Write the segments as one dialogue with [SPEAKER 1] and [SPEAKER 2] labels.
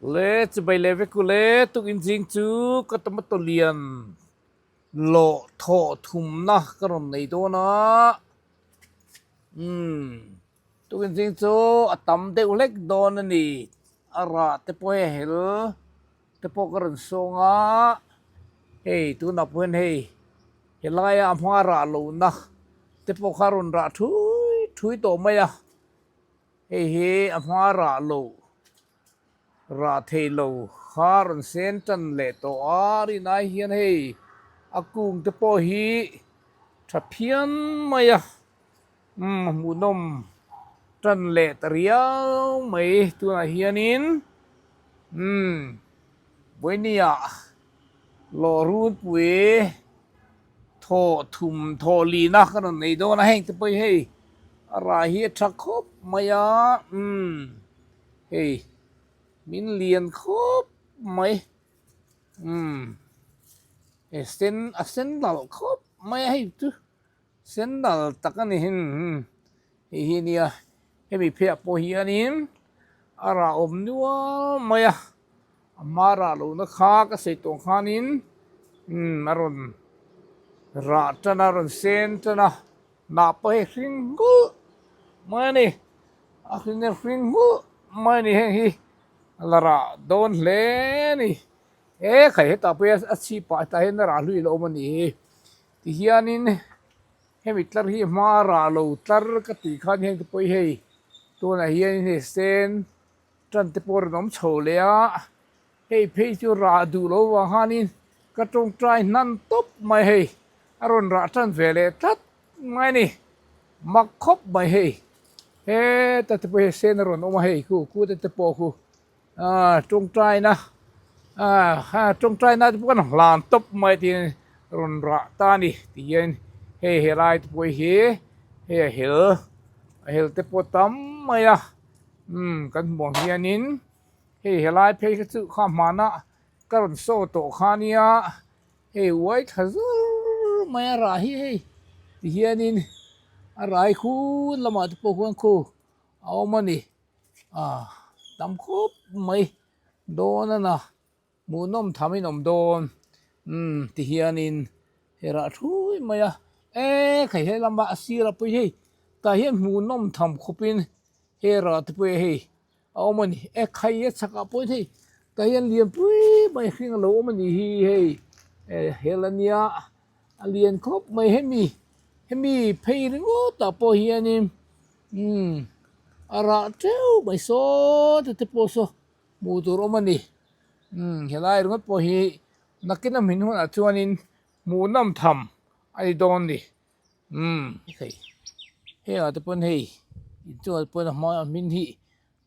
[SPEAKER 1] Le chibai leh vek u le, tukin zing chu ka tomato lian lawh thawh thumna ka rawn nei dawn a, umm tukin zing chu a tam deuh hlek dawn a ni, a rah te pawh hei a hel te pawh ka rawn sawng a, hei tunah pawh hian hei helaia a hma rah lohna te pawh kha a rawn rah thui thui tawh mai a. Hei hi a hma rah lo, rah thei lo kha rawn sen tan leh tawh a, rinai hian hei a kung te pawh hi tha phian mai a, umm hmuhnawm tan leh ta riau mai tunah hianin umm Vawinia lawh runpui thawh thum thawh lina ka rawn nei dawn a, heng te pawh hi hei a rah hi a tha khawp mai a, umm hei min lian khawp mai umm hei sen a sen nalh khawp mai a hei chu sen nalh tak a ni hei hi nia hemi pheiah pawh hianin a rah awm nual mai a. A hma rah lohna kha ka sawi tawh khanin umm a rawn rah tan a, a rawn sen tan a, hnah pawh hei hring nghulh mai a ni, a hring a hring nghulh mai a ni heng hi a la rah dawn hle a ni, he khai hetah pawh hian a chhip ah hetah hian a rah hlui lo awm a ni hi tihianin hemi tlar hi hma rah lo tlar ka tih khan heng te pawh hi hei tunah hian hei sen. Tan te pawh rawn awm chho leh a, hei phei chu rah duh lo vang khanin ka tawngtai hnan tawp mai hei, a rawn rah tan ve leh tlat mai a ni, mak khawp mai hei, heta te pawh hei sen a rawn awm a hei khu khu te te pawh khu ah tawngtaina ah tawngtaina te pawh kan hlan tawp mai tiin rawn rah ta a ni ti hian hei helai te pawh hi hei a hel a hel te pawh tam mai a. Umm kan hmuh ang hianin hei helai phei kha chu kha hmanah ka rawn saw tawh kha nia hei uai tha zur mai a rah hi hei ti hianin a rai khun lamah te pawh khuan khu a awm a ni ah tam khawp mai dawn a na. Hmuhnawm tham in awm dawn umm ti hianin hei rah thui mai a e khai he lama a sir ah pawh hei tah hian hmuhnawm tham khawpin hei rah te pawh hei a awm a ni e khai a chhak ah pawh hei tah hian lian pui mai hring a lo awm a ni hi hei e hel a nia a lian khawp mai hemi hemi phei ringawt ah pawh hianin umm a rah teuh mai saw te te pawh saw. Hmuh tur awm a ni. Umm helai ringawt pawh hi nakin a hmin hunah chuanin hmuhnawm tham a ni dawn ni. Umm hei hengah te pawn hei inchungah te pawn a hma a hmin hi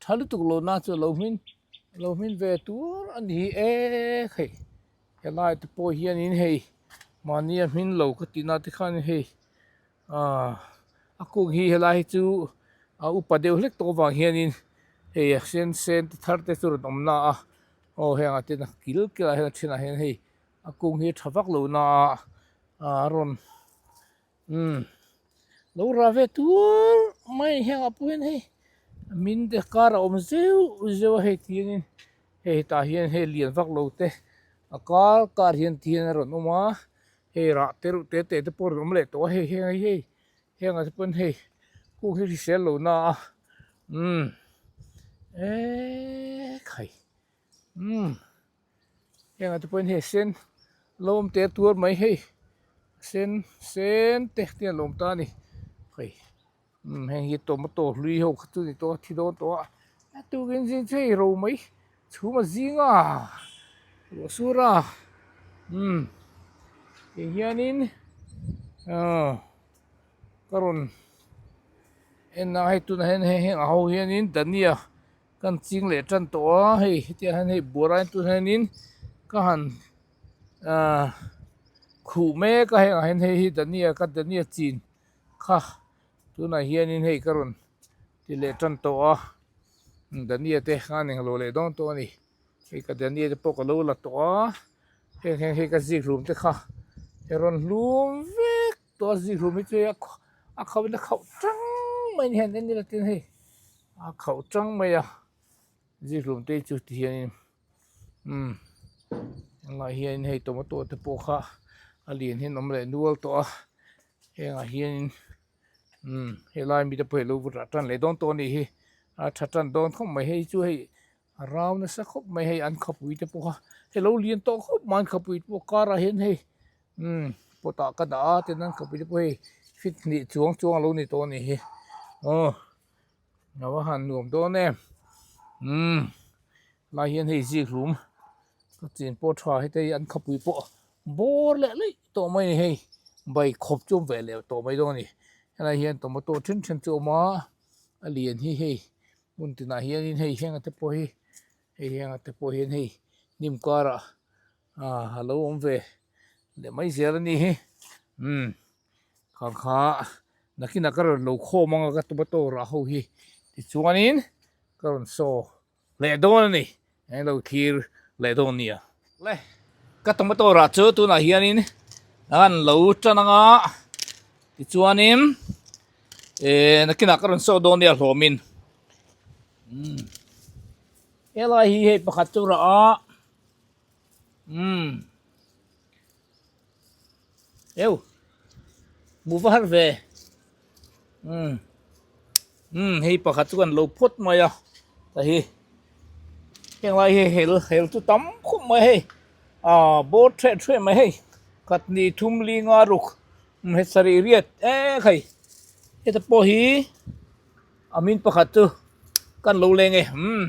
[SPEAKER 1] tha lutuk lo na chu a lo hmin a lo hmin ve tur a ni e hei helai te pawh hianin hei mahni a hmin lo ka tihna te khan hei Aaa a kung hi helai hi chu a upa deuh hlek tawh avang hianin hei a sen sen te thar te chu rawn awm na a aw heng ah ten a kil kil ah hian a thenah hian hei a kung hi a tha vak lo na a a rawn umm lo rah ve tur mai heng ah pawh hian hei a min te kar a awm zeuh zeuh a hei tiangin hei hetah hian hei lian vak lo te a kar kar hian ti hian a rawn awm a. Hei rah te reuh te te te pawh rawn awm leh tawh a hei heng hi hei hengah te pawn hei kung hi hrisel lo na a umm eee khai umm hengah te pawhin hei sen lo awm te tuar mai hei sen sen te te an lo awm ta a ni hei. Umm heng hi tomato hlui ho kha chu ni tawh a thi dawn tawh a a tukin zing chu hei ro mai chhum a zing a ruah sur a umm tih hianin ah ka rawn en a hei tunah hian hei heng ah ho hianin dania kan ching leh tan tawh a hei hetiang hian hei buara tunah hianin ka han ah khuh mek a hengah hian hei hi dania ka dania chin. Kha tunah hianin hei ka rawn ti leh tan tawh a Dania te khan englo leh dawn tawh a ni hei ka Dania te pawh ka lo la tawh a heng heng hei ka zik hlum te kha a rawn hlum vek tawh a zik hlum hi chu hei a khauh in a khauh tang mai a ni hian en ila tin hei a khauh tang mai a. Zikhlum te chu ti hianin umm hengah hianin hei tomato te pawh kha a lian hian awm leh nual tawh a hengah hianin umm helai mite pawh hi alo rah tan leh dawn tawh a nih hi a tha tan dawn khawp mai hei chu hei a rau nasa khawp mai hei an khawpui te pawh kha hei lo lian tawh khawp mai an khawpui te pawh karah hian hei umm pot ah ka dah a tin an khawpui te pawh hei feet hnih chuang chuang alo ni tawh a nih hi aw. A va han nuam dawn em umm lai hian hei zik hlum ka chin pawh tha heta hi an khawpui pawh bawr leh laih tawh mai a ni hei bai khawp chu awm ve leh tawh mai dawn a ni helai hian tomato then then chu a awm a a lian hi hei hmun tinah hianin hei heng te pawh hi hei heng te pawh hian hei hnim karah ah a lo awm ve leh mai zel a ni hi umm. Kha kha nakinah ka rawn lo khawm anga ka tomato rah ho hi tichuanin ka rawn saw leh dawn a ni eng lo thlir leh dawn nia. Le ka tomato rah chu tunah hianin an lo tan anga tichuanin eh nakinah ka rawn saw dawn nia hlawmin umm helai hi hei pakhat chu rah a umm. Eu hmuh va har ve umm umm hei pakhat chu kan lo phawt mai a ta hi heng lai hi hel hel chu tam khawp mai hei ah bawr theh theh mai hei khat ni thum li nga ruk he sarih riat ek hei heta pawh hi a min pakhat chu kan lo leng e umm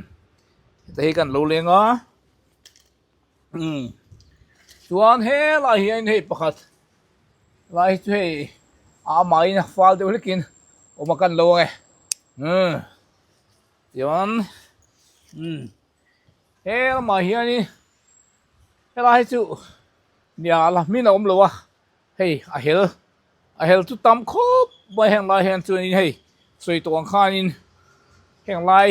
[SPEAKER 1] heta hi kan lo leng a. Umm chuan helai hian hei pakhat lai hi chu hei a amahin a fal deuh hlekin awm a kan lo ang e umm chuan umm he lamah hianin helai hi chu nia la hmin a awm lo a hei a hel a hel chu tam khawp mai heng lai hian chuanin hei sawi tawh ang khanin heng lai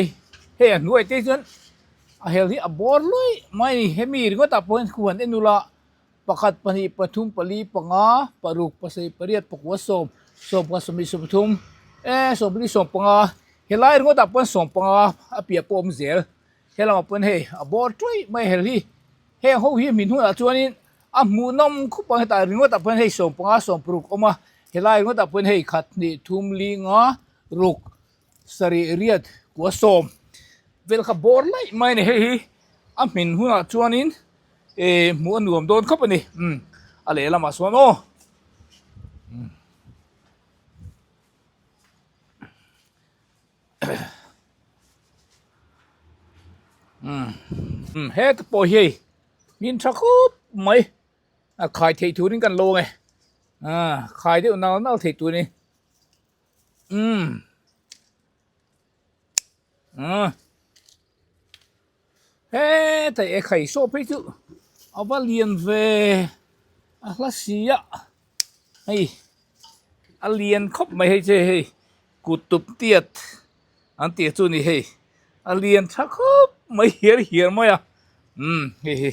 [SPEAKER 1] hei a hnuai te chuan a hel hi a bawr luih mai a ni hemi ringawt ah pawh hian khuan en ula pakhat pahnih pathum pali panga paruk pasarih pariat pakua sawm sawmkhat sawmhnih sawmpathum eh sawmpali sawmpanga helai ringawt ah pawh hian sawmpanga a piah pawh a awm zel helamah pawh hian hei a bawr ṭuaih mai a hel hi heng ho hi hmin hunah chuanin. A hmuhnawm khup ang hetah ringawtah pawhin hei 15 16 awm a, helai ringawtah pawhin hei khat hnih thum li nga ruk sarih riat kua sawm vel kha bawr laih mai a ni hei hi a hmin hunah chuanin eh hmuh a nuam dawn khawp a ni umm a lehlamah sawn aw. Umm heta pawh hi hei min tha khawp mai a khai theih turin kan lo ang e ah khai deuh nal nal theih tur a ni umm ah heta e khai saw phei chu a va lian ve a hla si a hei a lian khawp mai hei che hei kut tup tiat an tih chu a ni hei a lian tha khawp mai hiar hiar mai a umm hei hi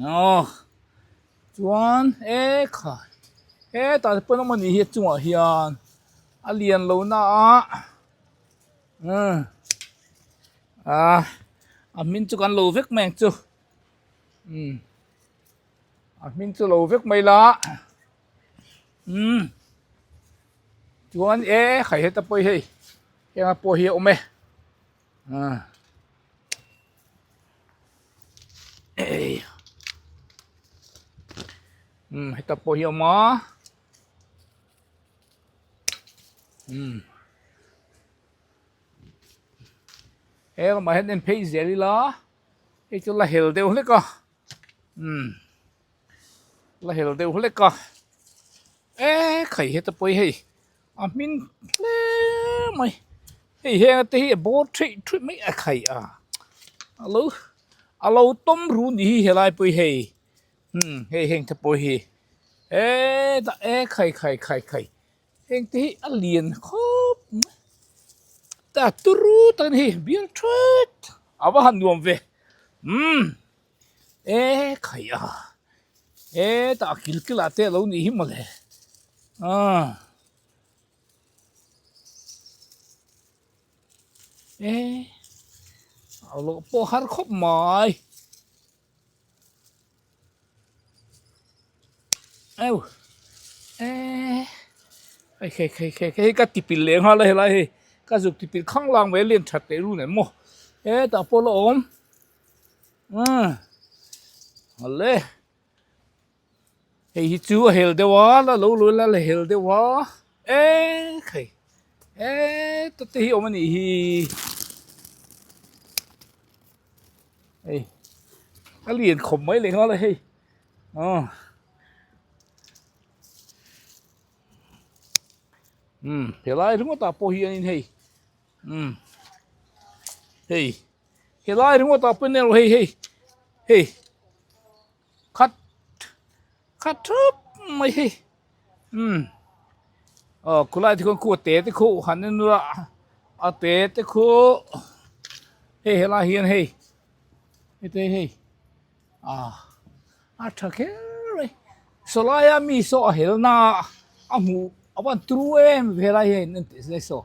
[SPEAKER 1] aw chuan e khai hetah te pawn awm a nih hi a chungah hian a lian lo na a umm ah a hming chu kan lo vek mai ang chu umm a hming chu lo vek mai la umm. Chuan e khai heta pawh hi hei henga pawh hi a awm e ah ei umm heta pawh hi a awm a umm he lamah hian en phei zel ila hei chu la hel deuh hlek a umm. La hel deuh hlek a e khai heta pawh hi hei a hmin hle mai hei heng te hi a bawr theih theih mai a khai a alo alo tawm ru ni hi helai pawh hi hei umm hei heng te pawh hi hetah e khai khai khai khai heng te hi a lian khawp mai ta turu tak a ni hei bial that a va han nuam ve umm. E khai a e tah kil kil ah te alo nih hi mawle ah e A lawh pawh har khawp mai. Euh eh hei hei hei hei hei ka tipil leh nghal a helai hei ka zuk tipil khang lang mai a lian that teh run em maw hetah pawh la awm umm awle hei hi chu a hel deuh a la lo lo la la hel deuh a eh hei heta te hi awm a nih hi. Hei a lian khawp mai leh nghal a hei aw umm helai ringawt ah pawh hianin hei umm hei helai ringawt ah pawh hian hei hei hei khat khat thup mai hei umm aw khulai te khuan khu a te te khu han en ula a te te khu hei helai hian hei heti hei ah a tha kher mai sawlaia mi saw a hel na a hmuh a van turu em helai hian en teh se saw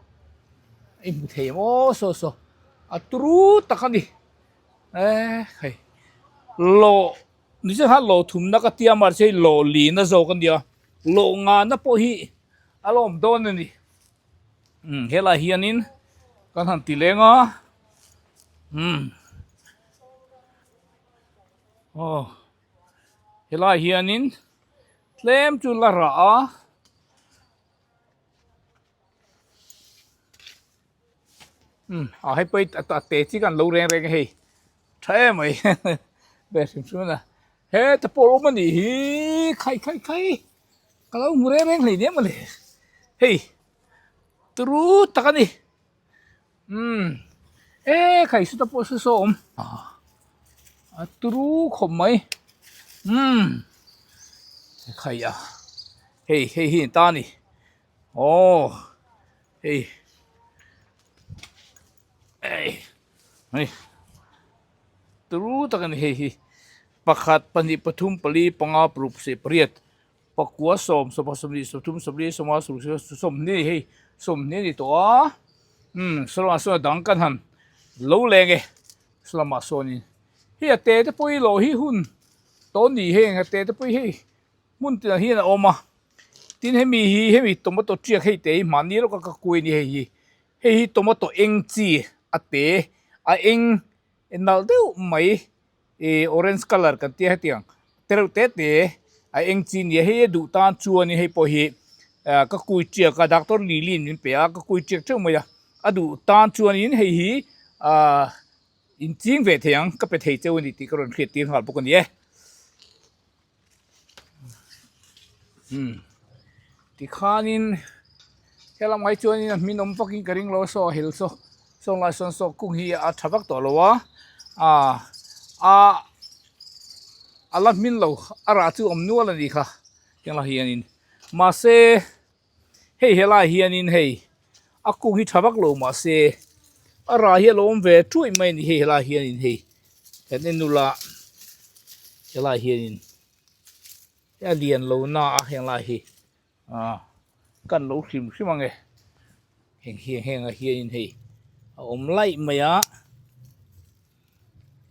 [SPEAKER 1] i hmu thei em aw saw saw a turu tak a ni eh hei lawh. Nichina khan lawh thumna ka tia mahse hei lawh lina zawk a nia, lawh ngana pawh hi a la awm dawn a ni. Umm helaiah hianin kan han ti leng a, umm aw helaiah hianin tlem chu la rah a. Umm a hei pawh hi a te chi khan lo reng reng a hei tha em mai ve hrim hrim a na heta pawh awm a nih hi khai khai khai ka lo hmu reng reng hleinem mawle hei turu tak a ni umm e khai sawta pawh saw saw a awm a turu khawp mai umm khai a hei hei hi ta a ni. Aw hei ei hei turu tak a ni hei hi pakhat pahnih pathum pali panga paruk pasarih pariat pakua sawm sawmpa sawmhnih sawmthum sawmli sawma sawmsawm sawmhnih hei sawmhnih a ni tawh a umm sawlama sawn a dang kan han lo leng e sawlamah sawnin hei a te te pawh hi lawh hi hun tawh a ni heng a te te pawh hi hei hmun tinah hian a awm a tin hemi hi hemi tomato tiak hei te hi mahni lawka ka kuai a ni hei hi hei hi tomato eng chi a te a eng nalh deuh mai ih orange colour kan tia hetiang te reuh te te a eng chi a ni a hei a duh tan chuanin hei pawh hi ah ka kui tiak a doctor lily in min pe a ka kui tiak teuh mai a a duh tan chuanin hei hi ah inching ve thei ang ka pe thei cheu a ni tih ka rawn hriat tir nghal bawk a ni e. Umm tikhanin helam ai chuanin a hmin awm vakin ka ring lo a saw a hel saw saw lai sawn saw kung hi a tha vak tawh lo a ah ah a la hmin lo a rah chu awm nual a nih kha heng lai hianin mahse hei helai hianin hei a kung hi tha vak lo mahse a rah hi a lo awm ve thuai mai a ni hei helai hianin hei kan en ula helai hianin a lian lo na a heng lai hi ah kan lo hrim hrim ang e heng hi heng ah hianin hei a awm laih mai a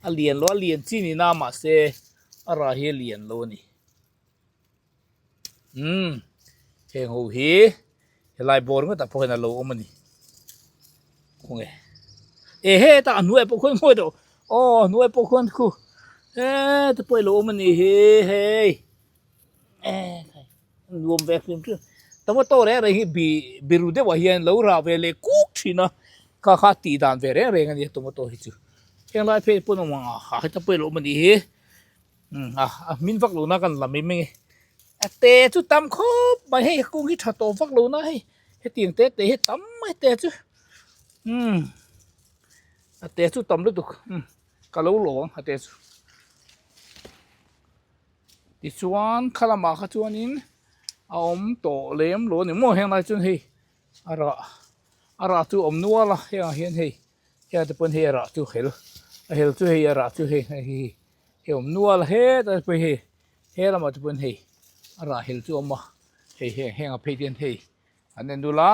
[SPEAKER 1] a lian lo a lian chi ni na mahse a rah hi a lian lo a ni. Umm heng ho hi helai bawr ngawtah pawh hian a lo awm a ni khawnge e hetah a hnuaiah pawh khuan ngawi tawh aw a hnuaiah pawh khuan khu heta pawh a lo awm a ni hi hei nuam ve hrim hrim tomato reng reng hi bi biru deuhah hian lo rah ve leh kuk thin a kha kha tih dan ve reng reng a ni tomato hi chu henglai phei pawn a awm ang a heta pawh a lo awm a nih hi. A hmin vak lohna kan la mai mai a te chu tam khawp mai hei kung hi tha tawh vak lohna hei hetiang te te hi tam mai te chu umm a te chu tam lutuk umm ka lo lawm ang a te chu tichuan kha lamah kha chuanin a awm tawh lem lo a ni maw heng lai chuan hei a rah a rah chu a awm nual a hengah hian hei. Heng te pawn hei a rah chu hel a hel chu hei a rah chu hei hei hi hei awm nual a hetah te pawh hei he lamah te pawn hei a rah hel chu a awm a hei heng heng a phei te hian hei an en dul a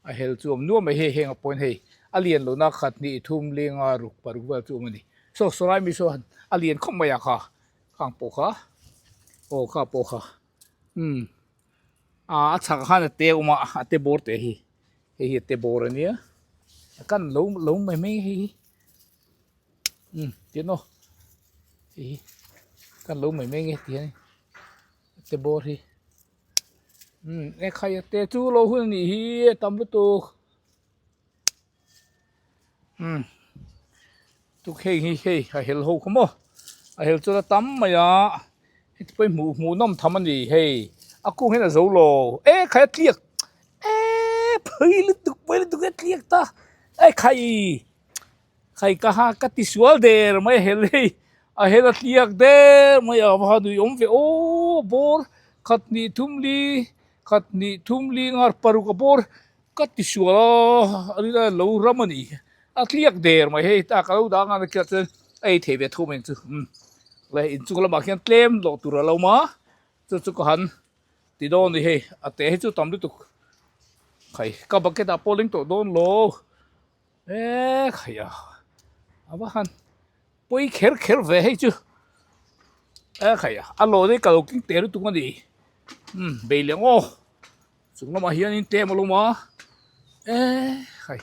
[SPEAKER 1] a hel chu a awm nual mai hei heng ah pawhin hei. A lian lohna khat hnih thum lenga ruk paruk vel chu awm a ni. Saw sawlai mi saw a lian khawp mai a kha khang pawh kha aw kha pawh kha umm a chhak ah khan a te awm a a te bawr teh hi hei hi a te bawr a nia kan lo lo mai mai hei hi umm tian aw hei hi kan lo mai mai nge ti hian a te bawr hi umm ekhai a te chu lo hun a nih hi a tam lutuk. Umm tuk hei hi hei a hel ho kha maw a hel chuan a tam mai a heti pawh hi hmuh hmuh nawm tham a ni hei a kung hian a zo lo e khai a tliak eee phei lutuk phei lutuk e tliak ta e khai khai ka ha ka ti sual der mai a hel hei a hel a tliak der mai a va han ui awm ve aw bawr khat hnih thum li khat hnih thum li nghal paruk a bawr. Ka ti sual a, a rin a lo ram a ni. A tliak der mai hei ta ka lo dang a khiah chuan a ei thei ve tho mai ang chu. Umm le inchung lamah khian tlem loh tur a lo awm a, chu chu ka han ti dawn a ni hei a te hi chu tam lutuk. Khai ka bucket ah pawh ling tawh dawn lo e khai a, a va han pawi kher kher ve hei chu e khai a, a lawn hi ka lo keng teh lutuk a ni. Umm bei leh ang aw. Chung lamah hianin tlem a lawm a eee hai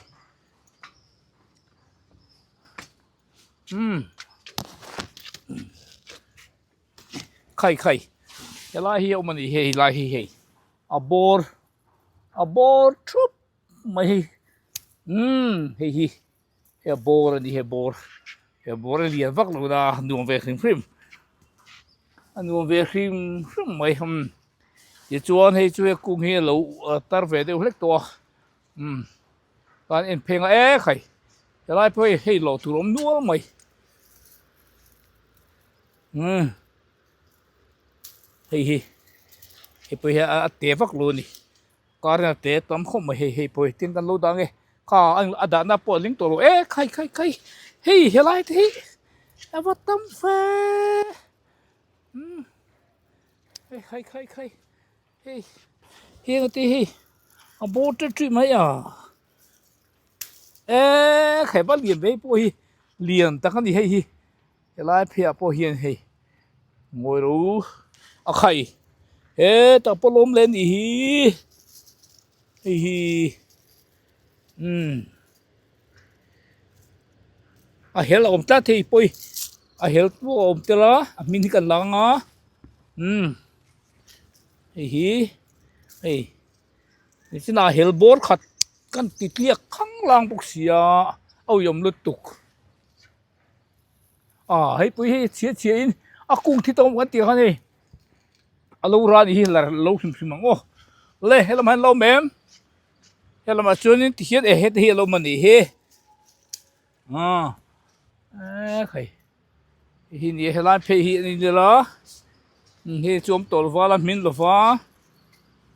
[SPEAKER 1] umm khai khai helai hi a awm a ni hei lai hi hei a bawr a bawr thup mai hi umm hei hi hei a bawr a ni hei bawr he bawr a lian vak lo na nuam ve hrim hrim a nuam ve hrim hrim mai umm tichuan hei chu he kung hi a lo tar ve deuh hlek tawh a umm tan en pheng a e khai helai pawh hi hei loh tur a awm nual mai umm hei hi hei pawh hi a te vak lo a ni. Car in a te tam khawp mai hei hei pawh hi tin kan lo dah ange kha a dahna pawh a ling tawh lo e khai khai khai hei helai te hi a va tam fe umm hei khai khai khai hei heng te hi a bawr ṭet ṭuih mai a e khai va lian ve pawh hi lian tak a ni hei hi Helai pheiah pawh hian hei ngawi ro a khai hetah pawh lawm leh anih hi hei hi umm a hel a awm tlat hei pawi a hel pawh a awm tel a a hming hi kan la ang a umm hei hi hei nichinah a hel bawr khat kan ti tliak khang lang bawk sia a uiawm lutuk. Ah hei pui hi chhia chhia in a kung thi tawm kan tih kha ni a lo ra nih hi lar lo hrim hrim ang aw le helam ah hian lo awm em helam ah chuanin tihian e heti hi a lo awm a nih hi ah e khai hei hi ni e helai phei hi a ni ila hei chu awm tawh lo va la hmin lo va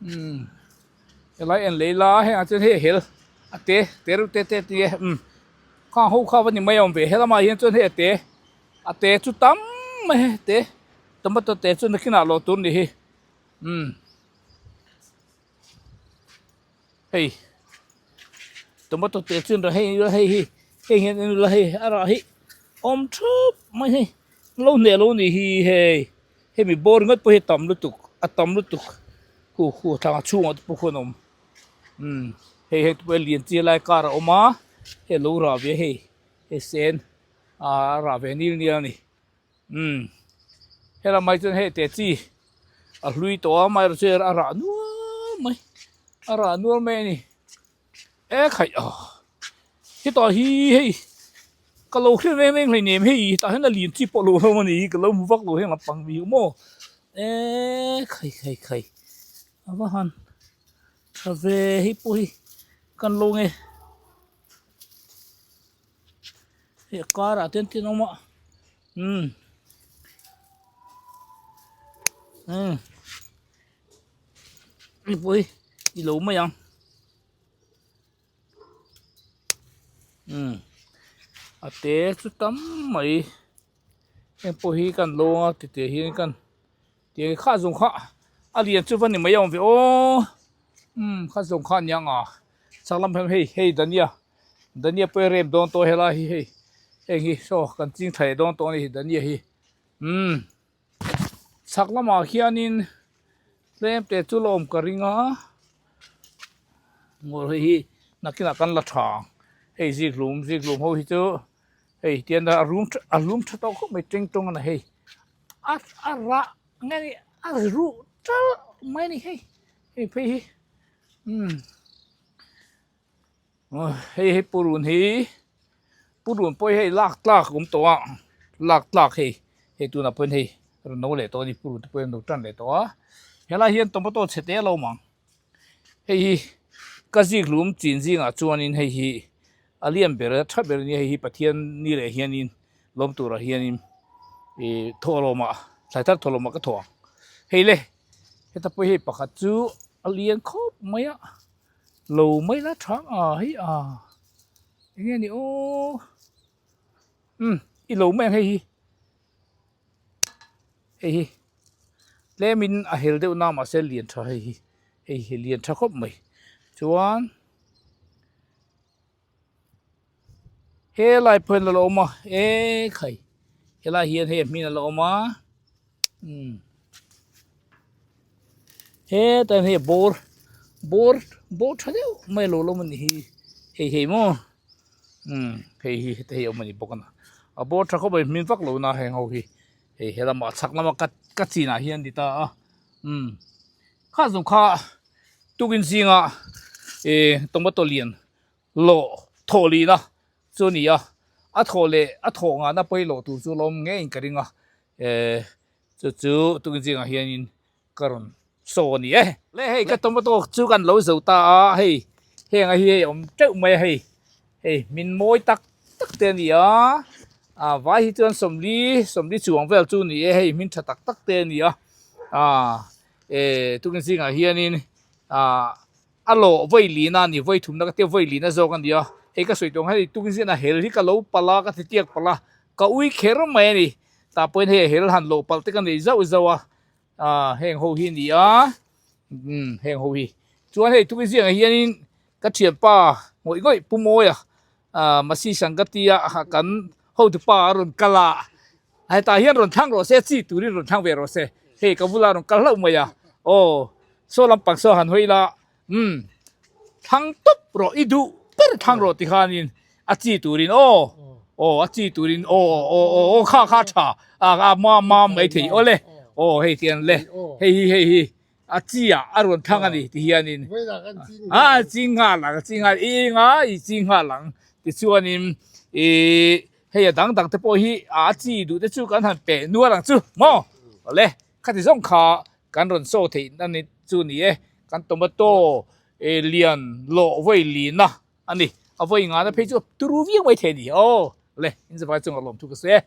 [SPEAKER 1] umm helai en leh ila hengah chuan hei a hel a te te reuh te te te umm. Khang ho kha va ni mai awm ve helamah hian chuan hei a te a te chu tam mai hei te tomato te chu nakinah lawh tur ni hi umm hei tomato te chu hei hei hi hei hian en ila hei a rah hi awm thup mai hei lo hneh lo ni hi hei hemi bawr ringawt pawh hi a tam lutuk a tam lutuk khu khu thlang chhungah te pawh khuan a awm. Umm hei hei te pawh hi lian chi lai kar a awm a hei a lo rah ve a hei hei sen ah a rah ve nil nil a ni umm helam ah chuan hei te chi a hlui tawh a amaherawhchu chu a rah nual mai a rah nual mai a ni e khaih aw hetah hi hei ka lo hriat reng reng hleinem hei tah hian a lian chi pawh a lo awm a ni ka lo hmu vak lo heng lampang mi maw e khai khai khai. A va han tha ve hei pawh hi kan lo nge hei a karah te an awm a umm umm hei pawh hi i lo mai ang umm a te chu tam mai heng pawh hi kan lo a tite hian kan. Tiang kha zawng kha a lian chu va ni mai awm ve aw umm kha zawng kha ania ang a chak lam hian hei hei dania. Dania pawh hi rem dawn tawh helai hi hei heng hi saw kan ching tha leh dawn tawh a ni Dania hi umm chhak lamah hianin tlem te chu la awm ka ring a ngaw hei hi nakinah kan la tha ang hei zikhlum zikhlum ho hi chu hei tian a rum a lum tha tawh khawp mai teng tawng a ni hei a a rah nge ni a ruh talh mai a ni hei hei phei hi umm. Hei hi purun hi purun pawh hi hei lak tlak a awm tawh a lak tlak hei hei tunah pawhin hei rawn no leh tawh a ni purun te pawh hi an lo tan leh tawh a helai hian tomato chhe te a lo awm ang hei hi ka zikhlum chin zingah chuanin hei hi a lian ber a tha ber a ni hei hi Pathian ni leh hianin lawm turah hianin ih thawhlawmah thlai thar thawhlawmah ka thawh ang hei le heta pawh hei pakhat chu a lian khawp mai a. Lo mai la tha a hei a eng nge ni aw umm i lo mai ang hei hi hei hi tlemin a hel deuh na mahse lian tha hei hi hei hi lian tha khawp mai chuan helai pawh hian a lo awm a ekhai helai hian hei a hmin a lo awm a umm hetah hian hei bawr bawr bawr tha deuh mai a lo la awm a ni hi hei hei maw umm hei hi heta hi a awm a ni bawk a a bawr tha khawp mai hmin vak lo na heng ho hi hei he lamah chhak lama ka ka chinah hian a ni ta a umm kha zawng kha tukin zinga ih tomato lian lawh thawh lihna chu a ni a, a thawh leh a thawh ngahna pawilawh tur chu lawm ngeiin ka ring a, eh chu chu tukin zingah hianin ka rawn saw a ni e. Le hei ka tomato chu kan lo zo ta a, hei heng a hi hei awm teuh mai a hei, hei min mawi tak tak te a ni a, ah vai hi chuan sawmli sawmli chuang vel chu a ni e hei hmin tha tak tak te a ni a, ah eh tukin zingah hianin ah. A lawh vawi lina a ni, vawi thumna ka tia vawi lina zawk a ni a, hei ka sawi tawh ang hei tungzin a hel hi ka lo palh a, ka ti tiak palh a, ka ui kher mai a ni, tah pawhin hei a hel han lawh palh te ka nei zauh zauh a, ah heng ho hi a ni a, umm heng ho hi, chuan hei tungziangah hianin ka thianpa ngawih ngawih Pu Mawia ah Masi Sangati a kan hotupa a rawn kal a, hetah hian rawn thlang rawh se chi turin rawn thlang ve rawh se, hei ka bula rawn kal hlauh mai a, aw saw lampang saw han hawi ila umm thlang tawp rawh i duh ber thlang rawh tikhanin a chi turin aw aw a chi turin aw aw aw aw kha kha tha a a ma ma mai thei awle aw hei tian le hei hi hei hi a chi ah a rawn thlang a ni ti hianin a chi nghal ang chi nghal i eng a i chi nghal ang tichuanin ih hei a dang dang te pawh hi a chi duh te chu kan han peh nual ang chu maw awle khati zawng kha kan rawn saw theih na ni chu ni e kan tomato eh lian lawh vawi lina a ni a vawi ngana phei chu turu viau mai thei a ni aw le in zavai chungah lawmthu ka sawi e.